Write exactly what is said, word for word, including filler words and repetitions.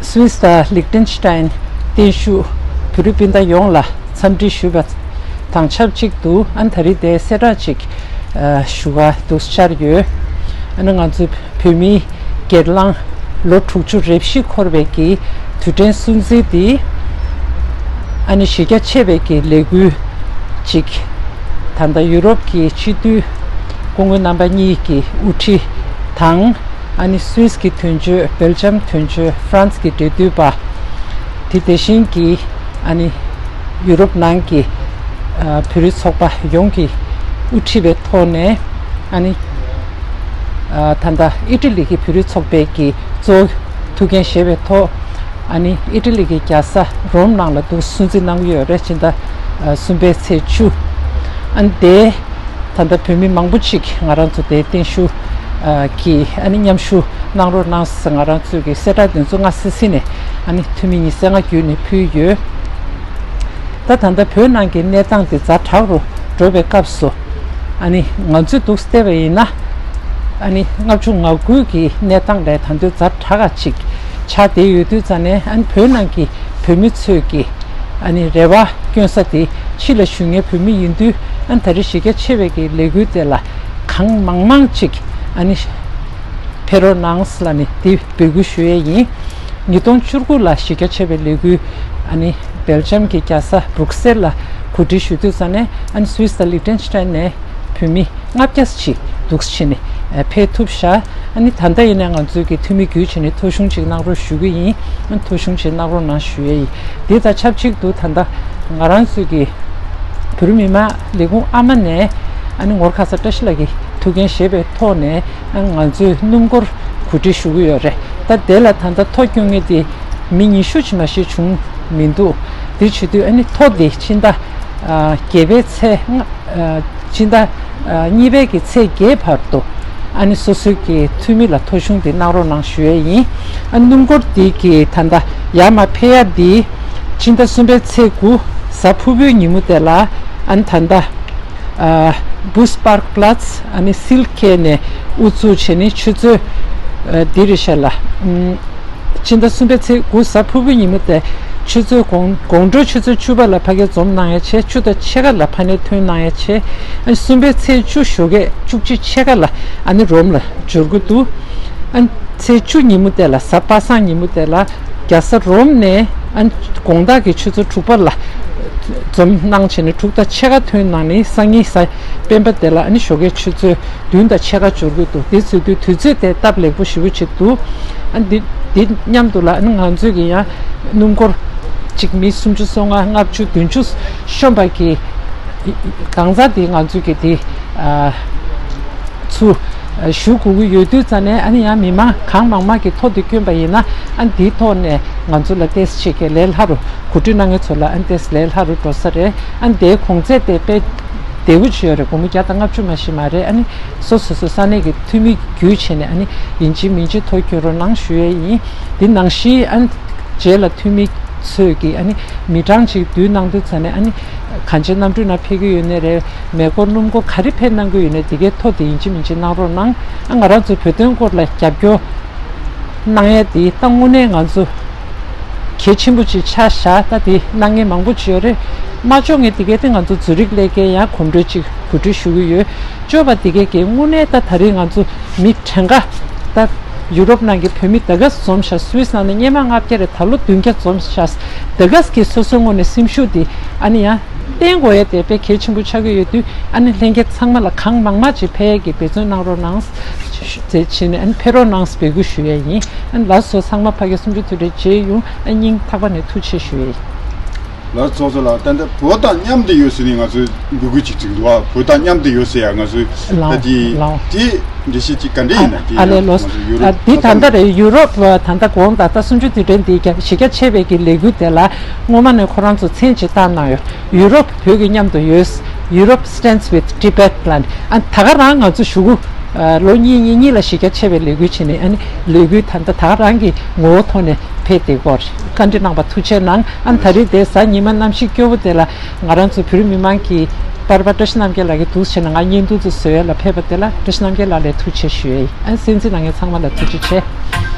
སུད་སི་དང་ལིག་ཏེན་ཤི་ཏན་བརྟན་བཞུགས་བོད་རིགས་སྤུན་ཟླ་ཡོངས་ལ་འཚམས་འདྲི་ཞུས་པ་དང་ཆབས་ཅིག་ཏུ། ཨ་ནི་ད་རེས་དེ་གསལ་བསྒྲགས་ཅིག་ཨ་ཞུ་ག་འདུག་བཅར་ཡོད། ཨ་ནི་ང་ཚོ་བོད་མིའི་སྒེར་ལངས་ལོ་དྲུག་ཅུ་རེ་བཞི་འཁོར་བའི་གི་དུས་དྲན་སྲུང་བརྩི་འདི། ཨ་ནི་གཞི་རྒྱ་ཆེ་བའི་གི་ལས་འགུལ་ཅིག་ད་ལྟ་ཡུ་རོབ་ཀྱི་སྤྱི་འཐུས་སྐུ་ངོ་རྣམ་པ་གཉིས་ཀྱི་དབུ་ཁྲིད་དང་། ཨ་ནི་སུད་སི་གི་དོན་གཅོད། སྦེལ་ཇམ་དོན་གཅོད། ཧྥ་རན་སི་གི་འབྲེལ་མཐུད་པ། དེ་དེ་བཞིན་གྱི་ཨ་ནི་ཡུ་རོབ་ནང་གི་ཨ་བོད་རིགས་ཚོགས་པ་ཡོངས་ཀྱི་དབུ་ཁྲིད་པའི་ཐོག་ནས། ཨ་ནི་ཨ་ད་ལྟ་ཨི་ཊ་ལི་གི་བོད་རིགས་ཚོགས་པའི་གི་གཙོ་བོ་ཐུགས་འགན་བཞེས་པའི་ཐོག་ཨ་ནི་ཨི་ཊ་ལི་གི་རྒྱལ་ས་རོམ་ནང་ལ་འདུག་སྲུང་བརྩི་གནང་གི་ཡོད་རེད། སྤྱི་ཟླ་ཨ་གསུམ་པའི་ཚེས་བཅུ། ཨ་ནི་དེ་ད་ལྟ་བོད་མི་མང་པོ་ཅིག་ང་རང་ཚོ་དེ་བརྟན་བཞུགས་ཨ་གི་ཨ་ནི་མཉམ་ཞུགས་གནང་རོགས་གནང་ཟེར། ང་རང་ཚོས་གི་གསལ་བསྒྲགས་དེ་ཚོ་སྔ་སེ་སེ་ནས་ཨ་ནི་འཐུས་མི་ཉི་ཤུ་རྩ་ལྔ་བརྒྱུད་ནས་ཕུལ་ཡོད། ད་ད་ལྟ་བོད་ནང་གི་གནས་སྟངས་དེ་ཛ་དྲག་རུ་འགྲོ་བའི་སྐབས་སུ། ཨ་ནི་ང་ཚོས་འདུག་བལྟས་པ་ཡིན་ན། ཨ་ནི་ལྔ་བཅུ་ང་དགུ་གི་གནས་སྟངས་ལས་ད་དུང་ཛ་དྲག་ག་ཅིག་ཆགས་བསྡད་ཡོད་དུས་ཙང་ནས། ཨ་ནི་བོད་ནང་གི་བོད་མི་ཚོས་ཀྱི་ཨ་ནི་རེ་བ་བསྐྱོན་ས་དེ་ཕྱི་ལ་བཞུགས་མཁན་བོད་མི་ཡིན་དུས། ཨ་ནི་ད་རེས་གཞི་རྒྱ་ཆེ་བའི་གི་ལས་འགུལ་དེ་ལ་གང་མང་མང་ཅིག་ཨ་ནི་ཕེབས་རོགས་གནང་ལབ་ནས་དེ་འབོད་སྐུལ་ཞུ་ཡས་ཡིན། ཉིས་སྟོང་བཅུ་དགུ་ལ་གཞི་རྒྱ་ཆེ་བའི་ལས་འགུལ་ཨ་ནི་སྦེལ་ཇམ་གྱི་རྒྱལ་ས་སྦུག་སེལ་ལ་གོ་སྒྲིག་ཞུ་དུས་ཙང་ནས། ཨ་ནི་སུད་སི་དང་ལིག་ཏེན་ཤི་ཏན་ནས་བོད་མི་ལྔ་བརྒྱ་ཅིག་འདུག་བྱས་ནས་ཕེབས་ཐུབ་ཤག་ཨ་ནི་ད་ལྟ་ཡིན་ན་ང་ཚོའི་གི་འཐུས་མི་བརྒྱུད་བྱས་ནས་ཐོ་གཞུང་ཅིག་གནང་རོགས་ཞུ་གི་ཡིན། ཨ་ནི་ཐོ་གཞུང་ཅིག་གནང་རོགས་གནང་ཞུ་ཡས་ཡིན། དེ་དང་ཆབས་ཅིག་ཏུ་ད་ལྟ་ང་རང་ཚོའི་གི་བོད་རིགས་མི་མང་ལས་ཁུངས་ཨ་མ་ནས། ཨ་ནི་ངོར་ཁ་ས་བཀྲ་ཤིས་ལགས་ཀྱི་ཐུགས་འགན་བཞེས་པའི་ཐོག་ནས། ཨ་ནི་ང་ཚོས་སྣུམ་འཁོར་གོ་སྒྲིག་ཞུ་གི་ཡོད་རེད། ད་དེ་ལ་ད་ལྟ་ཐོ་སྐྱོན་མཁན་དེ་མི་ཉི་ཤུ་ཅིག་མ་ཞིག་བྱུང་མི་འདུག་དེ་བྱེད་དུས་ཨ་ནི་ཐོ་དེ་ཕྱི་ཟླ་ཨ་བརྒྱད་པའི་ཚེས་ལྔ། ཨ་ཕྱི་ཟླ་ཨ་གཉིས་པའི་གི་ཚེས་བརྒྱད་བར་དུ་ཨ་ནི་སོ་སོའི་གི་འཐུས་མི་ལ་ཐོ་གཞུང་དེ་གནང་རོགས་གནང་ཞུ་ཡས་ཡིན། ཨ་སྣུམ་འཁོར་དེ་གི་ད་ལྟ་ཡར་མར་ཕེབས་ཡ་དེ་ཕྱི་ཟླ་གསུམ་པའི་ཚེས་དགུ་གཟའ་ཕུར་བུའི་ཉིན་མོ་དེ་ལ། ཨ་ནི་ད་ལྟ་ཨ་Bussparkplatz ཨ་ནི་སིལ་ཁེ་ནས་དབུ་འཛུགས་བྱས་ནས་ཆུ་ཚོད་ཨ་འདི་རེད་ཤག་ལ། ཨམ་ཕྱི་ཟླ་གསུམ་པའི་ཚེས་དགུ་གཟའ་ཕུར་བུ་ཉིན་མོ་དེ་ཆུ་ཚོད་དགོང་དགོང་དྲོ་ཆུ་ཚོད་བཅུ་པ་ལ་ཕ་གིར་འཛོམས་གནང་ཡ་བྱས། བཅུ་དང་ཕྱེད་ཀ་ལ་ཕ་ནས་ཐོན་གནང་ཡ་བྱས། ཨ་ནི་གསུམ་པའི་ཚེས་བཅུ་ཞོགས་ཀས་བཅུ་གཅིག་ཕྱེད་ཀ་ལ་ཨ་ནི་རོམ་ལ་འབྱོར་གྱི་འདུག་ཨ་ནི་ཚེས་བཅུ་ཉིན་མོ་དེ་ལ་གཟའ་པ་སངས་ཉིན་མོ་དེ་ལ་རྒྱལ་ས་རོམ་ནས། ཨ་ནི་དགོང་དག་གི་ཆུ་ཚོད་དྲུག་པ་ལ་འཛོམས་གནང་བྱས་ནས་དྲུག་དང་ཕྱེད་ཀ་ཐོན་གནང་ནས། སང་ཉིན་གཟའ་སྤེན་པ་དེ་ལ་ཨ་ནི་ཞོགས་ཀས་ཆུ་ཚོད་བདུན་དང་ཕྱེད་ཀ་འབྱོར་གྱི་འདུག་དེ་ཚོ་དུས་དུས་ཚོད་དེ་སྟབས་ལེགས་པོ་ཞེ་པོ་ཅིག་འདུག་ཨ་འདི་འདི་མཉམ་དུ་ལ་ཨ་ནི་ང་ཚོས་ཀྱི་ཡང་སྣུམ་འཁོར་གཅིག་མི་སུམ་ཅུ་སོ་ལྔ་ལྔ་བཅུ་བདུན་ཅུ་ཤོམ་པ་གི་གང་ཟག་དེ་ང་ཚོས་ཀྱི་དེ་ཨ་ཚུར་ཞུ་དགོས་ཀྱི་ཡོད་དུས་ཙང་ནས། ཨ་ནི་ཡང་མི་མང་གང་མང་མང་གི་ཐོ་དེ་བསྐྱོན་པ་ཡིན་ན། ཨ་ནི་དེའི་ཐོག་ནས་ང་ཚོ་ལ་ཏོག་ཙམ་ཅིག་གི་ལས་སླ་རུ། གོ་སྒྲིག་གནང་མཁན་ཚོ་ལ་ཨ་ནི་ཏོག་ཙམ་ལས་སླ་རུ་འགྲོ་ས་རེད། ཨ་ནི་དེའི་གོང་ཚད་དེ་དཔེ་བདེ་པོ་ཅིག་ཡོད་རེད། སྒོར་མོ་བརྒྱ་དང་ལྔ་བཅུ་མ་ཞིག་མ་རེད། ཨ་ནི་སོ་སོ་སོ་ས་གནས་ཀྱི་འཐུས་མི་བརྒྱུད་བྱས་ནས་ཨ་ནི་ཡིན་གཅིག་མིན་གཅིག་ཐོ་སྐྱོན་རོགས་གནང་ཞུ་ཡས་ཡིན། དེ་ནང་བཞིན་ཨ་ནི་རྗེས་ལ་འཐུས་མི་ཚོས་ཀྱིས་ཨ་ནི་མི་གྲངས་ཅིག་བསྡུས་གནང་དུས་ཙང་ནས། ཨ་ནི་གང་ཅིའི་གནམ་གྲུ་ནང་ཕེབས་ཀྱི་ཡོད་ནའི་རེད། མེ་འཁོར་སྣུམ་འཁོར་ག་རེ་ཕེབས་གནང་གི་ཡོད་ནའི་དེ་གའི་ཐོ་དེ་ཡིན་གཅིག་མིན་གཅིག་གནང་རོགས་གནང་། ཨ་ང་རང་ཚོའི་བོད་དོན་སྐོར་ལ་རྒྱབ་སྐྱོར་གནང་ཡས་དེ་ད་དངོས་གནས་ང་ཚོ་གལ་ཆེན་པོ་ཅིག་ཆགས་བཞག་ད་དེ་གནང་མཁན་མང་པོ་ཅིག་ཡོད་རེད། མ་ལྕོགས་མཁན་དེ་གའི་དེ་ང་ཚོ་ཛུ་རིག་ལས་ཀའི་ཡང་གོམ་བགྲོད་ཅིག་གོ་སྒྲིག་ཞུ་གི་ཡོད། ལྕོགས་པ་དེ་གའི་གི་དངོས་གནས་ད་ད་རེས་ང་ཚོ་མི་གྲངས་ཀ་ད་ཡུ་རོབ་ནང་གི་བོད་མི་ད་ག་འཛོམས་ཤག་སུད་སི་ནང་ནས་སྔོན་མ་ལྔ་བརྒྱ་རེད། ད་ལོ་བདུན་བརྒྱ་འཛོམས་ཤག་ད་ག་གི་སོ་སོའི་ངོས་ནས་སེམས་ཤུགས་དེ་ཨ་ནི་ཡང་བརྟན་དགོས་ཡས་དེ་དཔེ་གལ་ཆེན་པོ་ཆགས་ཀྱི་ཡོད་དུས། ཨ་ནི་ལྷན་རྒྱས་ཚང་མ་ལ་གང་མང་མང་ཅིག་ཕེབས་ཡས་ཀྱི་འབད་བརྩོན་གནང་རོགས་གནང་། དེ་བྱས་ནས་ཨ་ནི་ཕེབས་རོགས་གནང་འབོད་སྐུལ་ཞུ་ཡས་ཡིན། ཨ་ནི་ལགས་སོ། ཚང་མ་ཕ་གི་སུམ་ཅུ་དུས་དྲན་མཇལ་ཡོང་། ཨ་སྙིང་ཐག་པ་ནས་ཐུགས་རྗེ་ཆེ་ཞུ་ཡས་ཡིན། ལགས་སོ། ཚོགས་གཙོ་ལགས། ད་ལྟ་བོད་དང་མཉམ་དུ་ཡོད་ཟེར་ནས་ང་ཚོས་འབོད་སྐུལ་ཅིག་བྱེད་ཀྱི་འདུག་བ། བོད་དང་མཉམ་དུ་ཡོད་ཟེར་ཡ་ང་ཚོས། ལགས། ད་དེ་ལགས། དེ་འགྲེལ་བཤད་ཅིག་ག་འདྲ་ཡིན་ན། དེ་ཨ་ལས་ལོ། ང་ཚོ་ཡུ་རོབ་ཨ་དེ་ད་ལྟ་རེད། ཡུ་རོབ་ཨ་ད་ལྟ་གོང་ད་ལྟ་སུམ་ཅུ་དུས་དྲན་འདི་རྒྱ་གཞི་རྒྱ་ཆེ་བའི་གི་ལས་འགུལ་དེ་ལ་སྔོན་མ་ནས་ཁོ་རང་ཚོ་མཚན་ཅིག་བཏགས་གནང་ཡོད། ཡུ་རོབ་བོད་ཀྱི་མཉམ་དུ་ཡོད། Europe stands with Tibet ལབ་ནས། ཨ་ད་ག་རང་ང་ཚོ་གཞུག་གུ་ཨ་ལོ་གཉིས་གཉིས་གཉིས་ལ་གཞི་རྒྱ་ཆེ་བའི་ལས་འགུལ་བྱས་ནས། ཨ་ནི་ལས་འགུལ་ད་ལྟ་ད་ག་རང་གི་ངོ་བོ་ཐོག་ནས་ཕེབས་བསྡད་ཡོད་རེད། བཀའ་འདྲི་གནང་བ་ཐུགས་རྗེ་གནང་། ཨ་ནི་ད་རེས་དེ་གཟའ་ཉི་མ་གནམ་གཤིས་སྐྱོ་བོ་དེ་ལ་ང་རང་ཚོ་བོད་རིགས་མི་མང་གིས་པར་པ་བཀྲ་ཤིས་རྣམ་རྒྱལ་ལགས་ཀྱི་འདུག་བྱས་ནས་ང་བརྙན་ཐུང་ཚོ་བཟོ་ཡས་ལ་ཕེབས་པ་དེ་ལ་བཀྲ་ཤིས་རྣམ་རྒྱལ་ལགས་ལ་ཐུགས་རྗེ་ཆེ་ཞུ་ཡས་ཡིན། ཨ་ནི་གསན་གཟིགས་གནང་མཁན་ཚང་མ་ལ་ཐུགས་རྗེ་ཆེ།